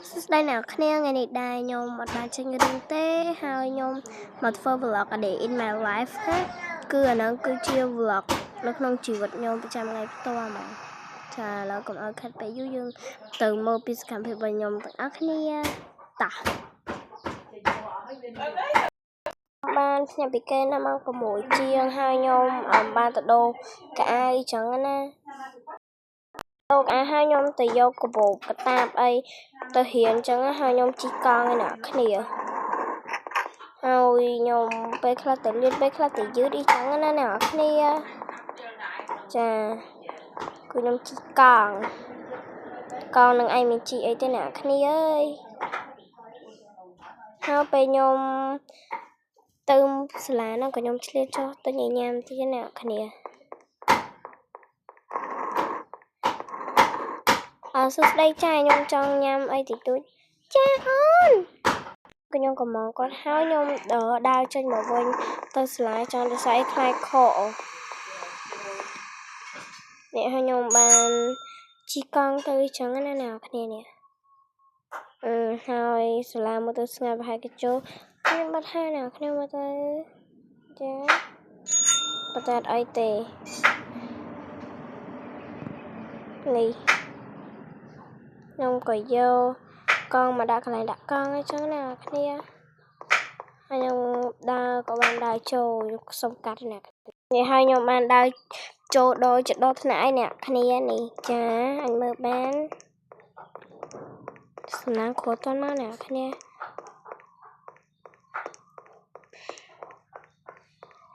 សួស្តីអ្នកគ្នាថ្ងៃនេះដែរខ្ញុំអត់បានចេញរឿងទេហើយខ្ញុំមកធ្វើ vlog a day in my life ណាគឺអាហ្នឹងគឺជា vlog នៅក្នុងជីវិតខ្ញុំប្រចាំថ្ងៃផ្ទាល់ហ្មងចាឥឡូវកុំឲ្យខាត់ពេលយូរយើងទៅមើលពីសកម្មភាពរបស់ខ្ញុំទាំងអស់គ្នាតោះបានភ្ញាក់ពីគេណាម៉ោង6ជាងហើយខ្ញុំបានទៅដូរកៅអៅចឹងណាដូរកៅអៅហើយខ្ញុំទៅយកកាបូបកតាបអីទៅរៀនចឹងហើយខ្ញុំជិះកង់ឯអ្នកគ្នាហើយខ្ញុំពេលខ្លះទៅលឿនពេលខ្លះទៅយឺតអីចឹងណាអ្នកគ្នាចាគឺខ្ញុំជិះកង់កង់នឹងឯងមានជិះអីទេអ្នកគ្នាអើយហើយពេលខ្ញុំទៅសាលាហ្នឹងក៏ខ្ញុំឆ្លៀតចុះទៅញញ៉ាំទៀតអ្នកគ្នាអើសួស្តីចាខ្ញុំចង់ញ៉ាំអីតិចតួចចាអូនខ្ញុំក៏មកគាត់ហើយខ្ញុំដើរចេញមកវិញទៅសាលាចង់ទៅស្អីខ្លាយខកនេះហើយខ្ញុំបានជិះកង់ទៅចឹងណាអ្នកគ្នានេះអឺហើយសាលាមកទៅស្ងាត់ប្រហែលគេចូលខ្ញុំបាត់ហើយអ្នកគ្នាមកទៅចាប៉ុន្តែអត់អីទេនេះខ្ញុំក៏យកកង់មកដាក់កន្លែងដាក់កង់អញ្ចឹងណាគ្នាហើយខ្ញុំដើរក៏បានដើរចូលខ្ញុំសុំកាត់អ្នកនេះហើយខ្ញុំបានដើរចូលដល់ចដល់ថ្នាក់ឯអ្នកគ្នានេះចាអញមើលបានសំណាងគ្រូតន់មកអ្នកគ្នា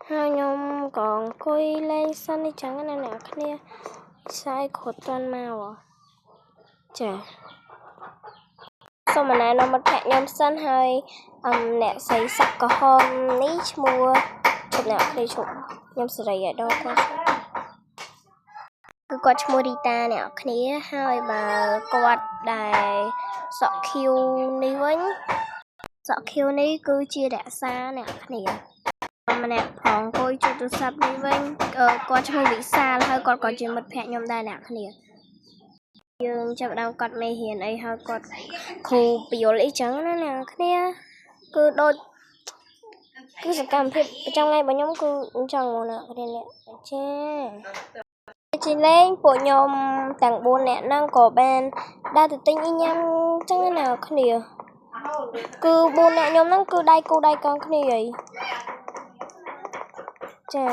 ហើយខ្ញុំក៏អង្គុយលេងសិនអញ្ចឹងណាអ្នកគ្នាខ្សែគ្រូតន់មកចាសូមណែនាំមិត្តភក្តិខ្ញុំសិនហើយអ្នកស្រីសក់ក្រហមនេះឈ្មោះជប់អ្នកគ្នាជប់ខ្ញុំសេរីឲ្យដល់គាត់គឺគាត់ឈ្មោះរីតាអ្នកគ្នាហើយបើគាត់ដែលសក់ខៀវនេះវិញសក់ខៀវនេះគឺជារក្សាអ្នកគ្នាម្នាក់ផងអង្គុយចុចទូរស័ព្ទនេះវិញគាត់ឈ្មោះវិសាលហើយគាត់ក៏ជាមិត្តភក្តិខ្ញុំដែរអ្នកគ្នាយើងចាប់ដើមកត់មេរៀនអីហើយគាត់គ្រូពយល់អីចឹងណាអ្នកគ្នាគឺដូចគឺសកម្មភាពប្រចាំថ្ងៃរបស់ខ្ញុំគឺអញ្ចឹងមកអ្នកគ្នានេះចាជីលេងពួកខ្ញុំទាំង4នាក់ហ្នឹងក៏បានដើរទៅទិញអីញ៉ាំចឹងណាគ្នាគឺ4នាក់ខ្ញុំហ្នឹងគឺដៃគូដៃកងគ្នាអីចា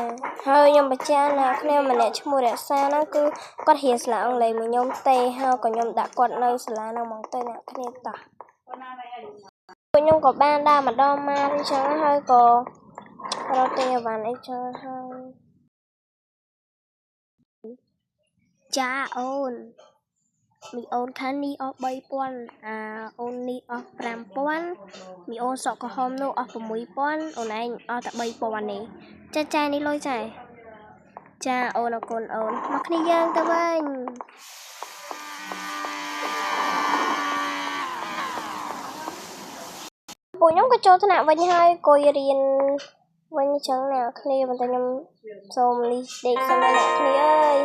ហើយខ្ញុំបញ្ជាក់ណាគ្នាម្នាក់ឈ្មោះរក្សាហ្នឹងគឺគាត់រៀនសាលាអង់គ្លេសមួយខ្ញុំទេហើយក៏ខ្ញុំដាក់គាត់នៅសាលាហ្នឹងហ្មងទៅអ្នកគ្នាតោះពួកខ្ញុំក៏បានដើរម្ដងមកអញ្ចឹងហើយក៏រកទិញអីវ៉ាន់អីចឹងហើយចាអូនមីអូនខាងនេះអស់3000អាអូននេះអស់5000មីអូនសក់ក្រហមនោះអស់6000អូនឯងអស់តែ3000នេះចាចានេះលុយចាចាអូនអរគុណអូនមកគ្នាយើងទៅវិញពួកខ្ញុំក៏ចូលថ្នាក់វិញហើយគួយរៀនវិញអញ្ចឹងអ្នកគ្នាប៉ុន្តែខ្ញុំសូមនេះដេកសិនណាអ្នកគ្នាអើយ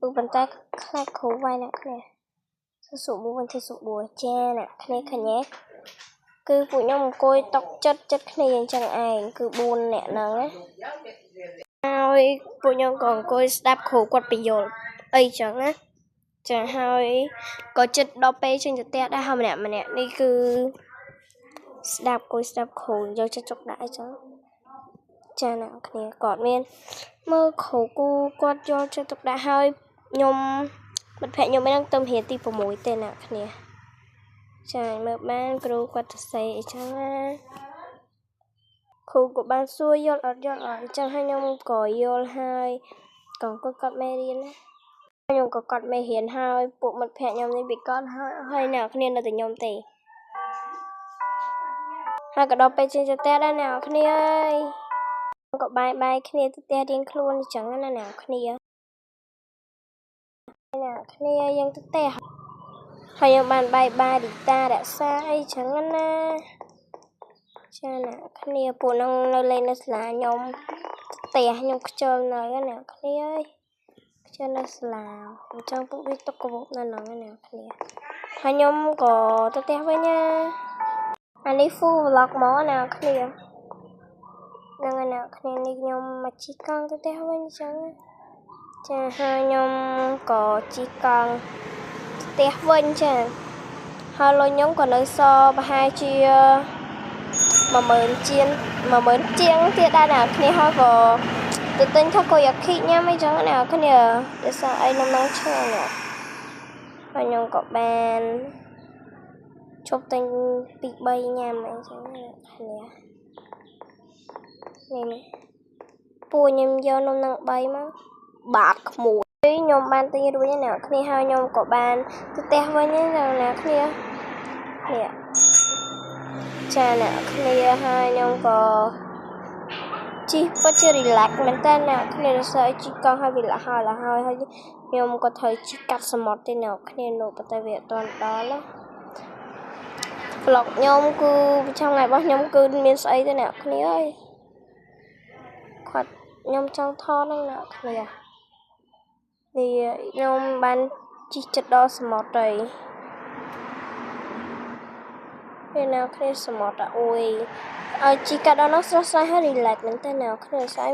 គឺប៉ុន្តែខ្លាចគ្រូវាយអ្នកគ្នាសុបួនធ្វើសុបួនចាអ្នកគ្នាឃើញទេគឺពួកខ្ញុំអង្គុយតុកចិត្តចិត្តគ្នាអញ្ចឹងឯងគឺ4អ្នកហ្នឹងណាហើយពួកខ្ញុំក៏អង្គុយស្ដាប់គ្រូគាត់បញ្យល់អីចឹងណាចាហើយក៏ចិត្តដល់ពេលចេញទៅផ្ទះដែរហើយម្នាក់ម្នាក់នេះគឺស្ដាប់គួយស្ដាប់គ្រូយកចិត្តទុកដាក់អីចឹងចាអ្នកគ្នាគាត់មានមើលគ្រូគូគាត់យកចិត្តទុកដាក់ហើយខ្ញុំមិត្តភក្តិខ្ញុំហ្នឹងទៅរៀនទី6ទេអ្នកគ្នាចាមើលបានគ្រូគាត់សរសេរអីចឹងណាគ្រូក៏បានសួរយល់អត់យល់អត់អញ្ចឹងហើយខ្ញុំក៏យល់ហើយក៏គាត់កត់មេរៀនណាខ្ញុំក៏កត់មេរៀនហើយពួកមិត្តភក្តិខ្ញុំនេះពីកត់ហើយហើយអ្នកគ្នានៅតែខ្ញុំទេហើយក៏ដល់ពេលចេញទៅផ្ទះដែរអ្នកគ្នាអើយក៏បាយបាយគ្នាទៅផ្ទះរៀងខ្លួនអញ្ចឹងណាអ្នកគ្នាអ្នកគ្នាយើងទៅផ្ទះហើយយើងបានបាយបាយរីតារក្សាអីចឹងណាចាអ្នកគ្នាពួកនឹងនៅលេងនៅសាលាខ្ញុំផ្ទះខ្ញុំខ្ជិលនៅអ្នកគ្នាអើយខ្ជិលនៅសាលាអញ្ចឹងពួកវាទុកកាបូបនៅហ្នឹងអ្នកគ្នា ហើយខ្ញុំក៏ទៅផ្ទះវិញណាអានេះ full vlog ហ្មងណាគ្នាហ្នឹងហើយអ្នកគ្នានេះខ្ញុំមកជិះកង់ទៅផ្ទះវិញអញ្ចឹងចាហើយខ្ញុំក៏ជិះកង់ទៅផ្ទះវិញចាហើយលុយខ្ញុំក៏នៅសល់ប្រហែលជា10000ជាង10000ជាងទៀតដែរអ្នកគ្នាហើយក៏ទៅទិញថាកូយ៉ាគីញ៉ាំអីចឹងអ្នកគ្នាដោយសារអីនំនឹងឆ្ងាញ់ហើយខ្ញុំក៏បានឈប់ទិញ2 3ញ៉ាំអីចឹងអ្នកគ្នានេះពូខ្ញុំយកនំនឹង3មកបាតក្មួយខ្ញុំបានទិញរួចហើយអ្នកគ្នាហើយខ្ញុំក៏បានទៅផ្ទះវិញណាអ្នកគ្នានេះចាអ្នកគ្នាហើយខ្ញុំក៏ជិះពិតជា relax មែនតើអ្នកគ្នាដោយសារជិះកង់ហើយវាលហើយលហើយហើយខ្ញុំក៏ត្រូវជិះកាត់សមុទ្រទេអ្នកគ្នានោះប៉ុន្តែវាអត់ទាន់ដល់ណា vlog ខ្ញុំគឺប្រចាំថ្ងៃរបស់ខ្ញុំគឺមានស្អីទេអ្នកគ្នាអើយគាត់ខ្ញុំចង់ថតហ្នឹងអ្នកគ្នានេះខ្ញុំបានជិះចិត្តដល់សមុទ្រហើយពេលអ្នកគ្នាសមុទ្រអូយឲ្យជិះកាត់ដល់នោះស្រស់ស្រាយហើយ relax មែនតើអ្នកគ្នាស្អី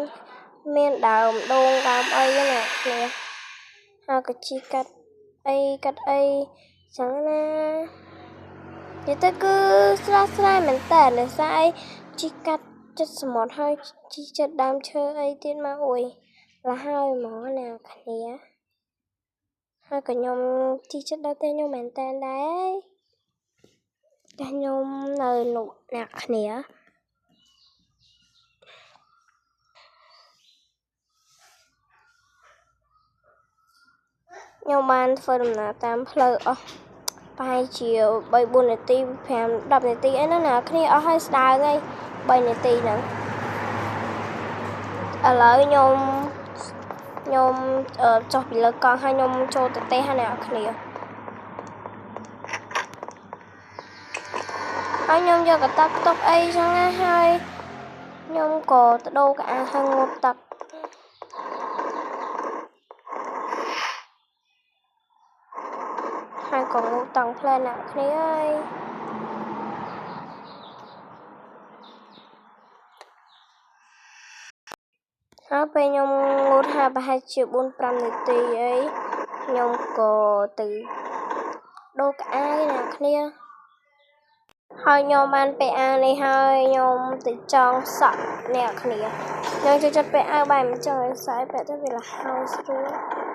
មានដើមដូងដើមអីណាគ្នាហើយក៏ជិះកាត់អីកាត់អីចឹងណានិយាយទៅគឺស្រស់ស្រាយមែនតើដោយសារអីជិះកាត់ចិត្តសមុទ្រហើយជិះចិត្តដើមឈើអីទៀតមកអូយលហើយហ្មងណាគ្នាហើយក៏ខ្ញុំជិះចិត្តដល់ផ្ទះខ្ញុំមែនតើដែរផ្ទះខ្ញុំនៅនោះអ្នកគ្នាខ្ញុំបានធ្វើដំណើរតាមផ្លូវអស់ប្រហែលជា3 4នាទី5 10នាទីអីហ្នឹងណាគ្នាអស់ហើយស្ដើងហើយ3នាទីហ្នឹងឥឡូវខ្ញុំចុះពីលើកង់ហើយខ្ញុំចូលទៅផ្ទះហើយអ្នកគ្នាហើយខ្ញុំយកកតាបផ្ទុកអីចឹងណាហើយខ្ញុំក៏ទៅដូរកៅអៅហើយងូតទឹកហើយក៏ងូតតង់ផ្លែអ្នកគ្នាហើយហើយពេលខ្ញុំងូតហើយប្រហែលជា4 5នាទីអីខ្ញុំក៏ទៅដូរកៅអៅអ្នកគ្នាហើយខ្ញុំបានពាក់អាវនេះហើយខ្ញុំទៅចងសក់អ្នកគ្នាខ្ញុំចូលចិត្តពាក់អាវបែបអញ្ចឹងឲ្យស្អែកពាក់ទៅវាលហើយស្រួល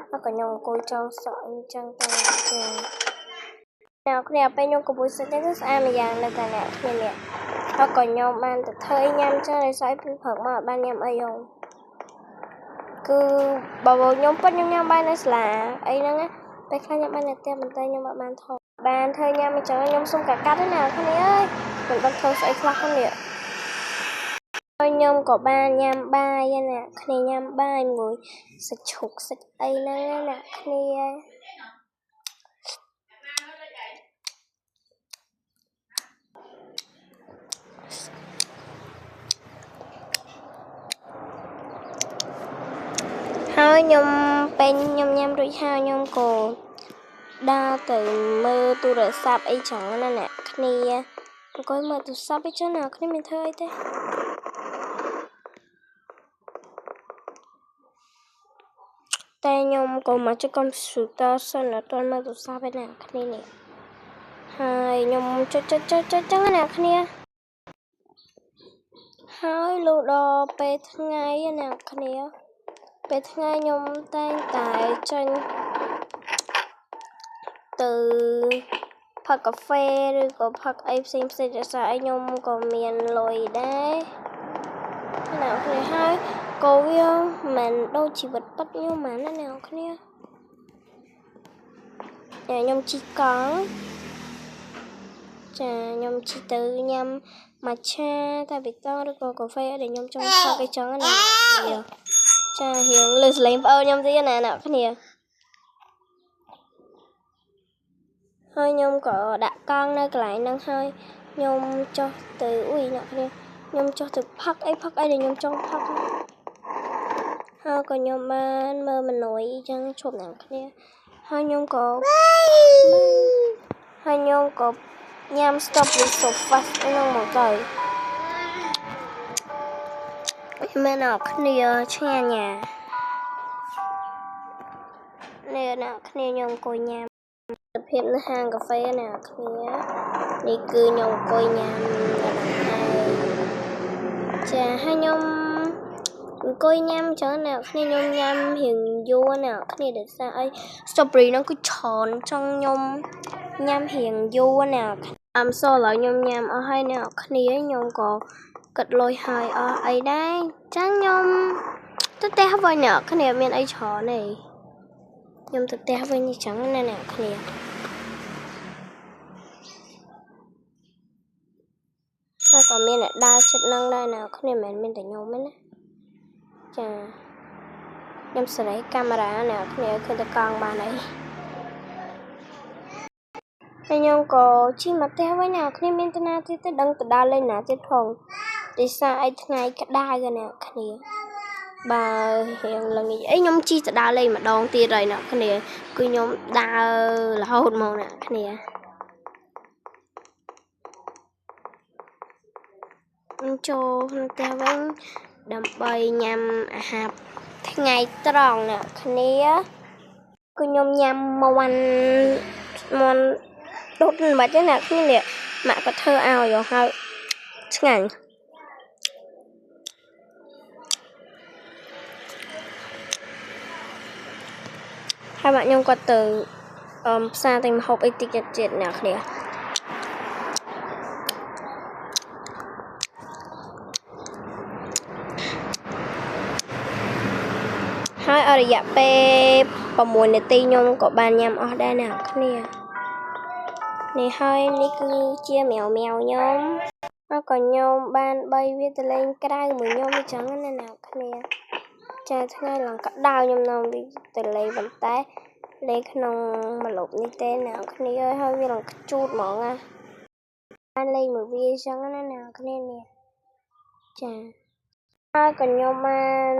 ហើយក៏ខ្ញុំអង្គុយចងសក់អញ្ចឹងទៅចាអ្នកគ្នាពេលខ្ញុំកំពុះសិតទៅស្អាតម្យ៉ាងនៅតែអ្នកគ្នានេះហើយក៏ខ្ញុំបានទៅធ្វើអីញ៉ាំចឹងឲ្យស្អែកពីព្រឹកមកបានញ៉ាំអីហងគឺបើខ្ញុំពិតខ្ញុំញ៉ាំបាយនៅសាលាអីហ្នឹងណាពេលខ្លះញ៉ាំបាយនៅផ្ទះប៉ុន្តែខ្ញុំអត់បានថតបានធ្វើញ៉ាំអញ្ចឹងខ្ញុំសុំកាកាត់ណាគ្នាអើយមិនដឹងធ្វើស្អីខ្លះហ្នឹងនេះហើយខ្ញុំក៏បានញ៉ាំបាយណាគ្នាញ៉ាំបាយមួយសាច់ជ្រូកសាច់អីហ្នឹងណាគ្នាហើយខ្ញុំពេលខ្ញុំញ៉ាំរួចហើយខ្ញុំក៏ដើរទៅមើលទូរស័ព្ទអីចឹងណាអ្នកគ្នាអង្គុយមើលទូរស័ព្ទអីចឹងណាគ្នាមានធ្វើអីទេតែខ្ញុំក៏មកចុចកុំព្យូទ័រសិនអត់ទាន់មើលទូរស័ព្ទឯណាគ្នានេះហើយខ្ញុំចុចចុចចុចចុចចឹងណាគ្នាហើយលុះដល់ពេលថ្ងៃណាគ្នាពេលថ្ងៃខ្ញុំតែងតែចេញទៅផឹកកាហ្វេឬក៏ផឹកអីផ្សេងផ្សេងដោយសារអីខ្ញុំក៏មានលុយដែរអ្នកគ្នាហើយក៏វាមិនដូចជីវិតពិតខ្ញុំហ្មងណាអ្នកគ្នាខ្ញុំជិះកង់ចាខ្ញុំជិះទៅញ៉ាំម៉ាឆាតែបៃតងឬក៏កាហ្វេដែលខ្ញុំចង់ផឹកអីចឹងណាអ្នកគ្នាចារៀងលើសលេងប្អូនខ្ញុំទៀតណាអ្នកគ្នាហើយខ្ញុំក៏ដាក់កង់នៅកន្លែងហ្នឹងហើយខ្ញុំចុះទៅអ៊ុយអ្នកគ្នាខ្ញុំចុះទៅផឹកអីដែលខ្ញុំចង់ផឹកហើយក៏ខ្ញុំបានមើលមនុយអញ្ចឹងជប់អ្នកគ្នាហើយខ្ញុំក៏ ខ្ញុំក៏ញ៉ាំ strawberry so fast ហ្នឹងមកទៅមែនអ្នកគ្នាឆ្ងាញ់ញ៉ានេះអ្នកគ្នាខ្ញុំអង្គុយញ៉ាំសភាពនៅហាងកាហ្វេអ្នកគ្នានេះគឺខ្ញុំអង្គុយញ៉ាំនៅហ្នឹងឯងចាហើយខ្ញុំអង្គុយញ៉ាំចឹងអ្នកគ្នាខ្ញុំញ៉ាំរៀងយូរអ្នកគ្នាដោយសារអី strawberry ហ្នឹងគឺច្រើនចង់ខ្ញុំញ៉ាំរៀងយូរអ្នកអំសូឥឡូវខ្ញុំញ៉ាំអស់ហើយអ្នកគ្នាខ្ញុំក៏គិតលុយហើយអស់អីដែរចឹងខ្ញុំទៅផ្ទះវិញអ្នកគ្នាមានអីច្រើនទេខ្ញុំទៅផ្ទះវិញអញ្ចឹងណាអ្នកគ្នាហើយក៏មានអ្នកដើរចិត្តនឹងដែរអ្នកគ្នាមិនមែនមានតែខ្ញុំទេណាចាខ្ញុំសេរីកាមេរ៉ាអ្នកគ្នាឃើញតែកង់បានអីហើយខ្ញុំក៏ជិះមកផ្ទះវិញអ្នកគ្នាមានតាណាទៀតទេដឹងទៅដើរលេងណាទៀតផងដោយសារអីថ្ងៃក្តៅអ្នកគ្នាបើរៀងល្ងាចអីខ្ញុំជិះទៅដើរលេងម្ដងទៀតហើយអ្នកគ្នាគឺខ្ញុំដើររហូតមកអ្នកគ្នាខ្ញុំចូលក្នុងផ្ទះវិញដើម្បីញ៉ាំអាហារថ្ងៃត្រង់អ្នកគ្នាគឺខ្ញុំញ៉ាំមាន់មាន់ដុតមិនបាច់ទេអ្នកគ្នានេះម៉ាក់ក៏ធ្វើឲ្យហើយឆ្ងាញ់ហើយម៉ាក់ខ្ញុំគាត់ទៅផ្សារទិញម្ហូបអីតិចទៀតអ្នកគ្នាហើយអរិយៈពេល6នាទីខ្ញុំក៏បានញ៉ាំអស់ដែរអ្នកគ្នានេះហើយនេះគឺជាម៉ាវម៉ាវខ្ញុំហើយក៏ខ្ញុំបានបីវាទៅលេងក្រៅមួយខ្ញុំអញ្ចឹងណាអ្នកគ្នាចាថ្ងៃឡើងក្តៅខ្ញុំនាំវាទៅលេងប៉ុន្តែលេងក្នុងម្លប់នេះទេអ្នកគ្នាហើយវាឡើងខ្ជូតហ្មងណាបានលេងមួយវាអញ្ចឹងណាអ្នកគ្នានេះចាហើយក៏ខ្ញុំបាន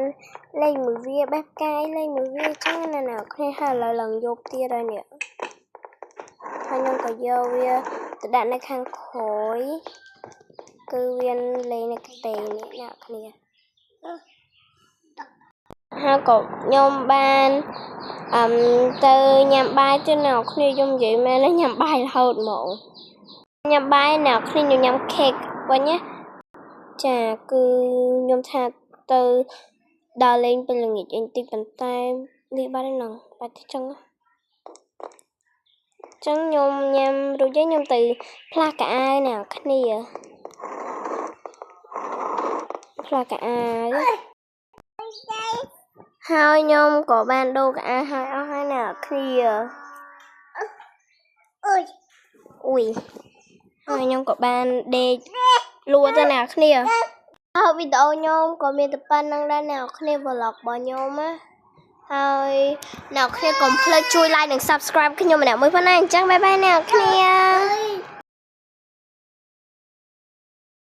លេងមួយវាបេះផ្កាយលេងមួយវាអញ្ចឹងណាអ្នកគ្នាហើយឥឡូវឡើងយប់ទៀតហើយនេះហើយខ្ញុំក៏យកវាទៅដាក់នៅខាងក្រោយគឺវាលេងនៅកន្ទេលនេះអ្នកគ្នាហើយក៏ខ្ញុំបានទៅញ៉ាំបាយទៀតអ្នកគ្នាខ្ញុំនិយាយមែនណាញ៉ាំបាយរហូតហ្មងញ៉ាំបាយអ្នកគ្នាខ្ញុំញ៉ាំខេកវិញណាចាគឺខ្ញុំថាទៅដើរលេងពេលល្ងាចអីតិចប៉ុន្តែនេះបាត់ហើយហ្នឹងបាត់ទៅចឹងចឹងខ្ញុំញ៉ាំរួចហើយខ្ញុំទៅផ្លាស់កៅអៅអ្នកគ្នាផ្លាស់កៅអៅហើយខ្ញុំក៏បានដូរកៅអៅហើយអស់ហើយអ្នកគ្នាអុយអុយហើយខ្ញុំក៏បានដេកលក់ទៅអ្នកគ្នាហើយវីដេអូខ្ញុំក៏មានតែប៉ុណ្្នឹងដែរអ្នកគ្នា vlog របស់ខ្ញុំណាហើយអ្នកគ្នាកុំភ្លេចជួយ like និង subscribe ខ្ញុំម្នាក់មួយផងណាអញ្ចឹងបាយបាយអ្នកគ្នា។